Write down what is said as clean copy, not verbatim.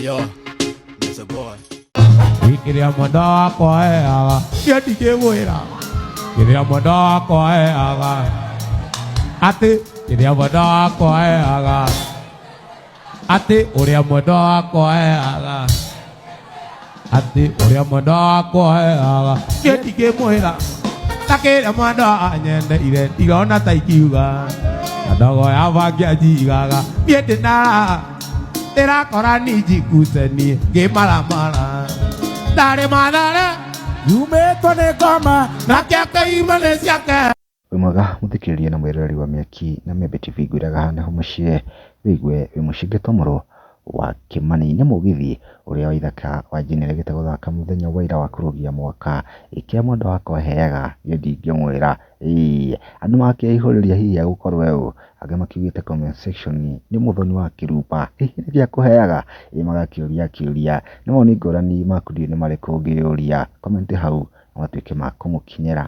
Yo, Mr. Boy. Kĩrĩa mwendwa wakwa heaga niĩ ndingĩmwĩra kĩrĩa mwendwa wakwa heaga atĩ kĩrĩa mwendwa wakwa heaga atĩ ũrĩa mwendwa wakwa heaga atĩ ũrĩa mwendwa wakwa heaga niĩ ndingĩmwĩra ta kĩrĩa mwendwa anyendeire ndirona ta ikiuga na ndogo ya bangi anjigaga niĩ ndĩnara ndĩrakora ninjikucenie ngĩmaramara ndarĩ mathare Yumĩtwo nĩ ngoma nake akeima nĩ ciake. Wĩ mwega mũthikĩrĩria na mwĩroreri wa Mĩaki na Mĩembe TV, ngwĩraga haha nĩho mũciĩ wĩigue wĩ mũciĩ Gĩtomũrũ wa Kĩmani nĩ mũgithi ũrĩa wa ithaka wa Jane aregete gũthaka mũthenya wa ira wa kũrũgia mwaka. Ĩ kĩrĩa mwendwa wakwa aheaga niĩ ndingĩmwĩra. Ĩĩ andũ makĩihũrĩria hihi egũkorwo e ũ? Angĩ makiugĩte comment section nĩ mũthoni wa kĩruba, hihi nĩkĩ akũheaga? Ĩ magakĩũria kĩũria. Nĩ mawoni ngũrani maku ndiũĩ nĩ marĩkũ ũngĩyũria, comment hau na matuĩke ma kũmũkinyĩra.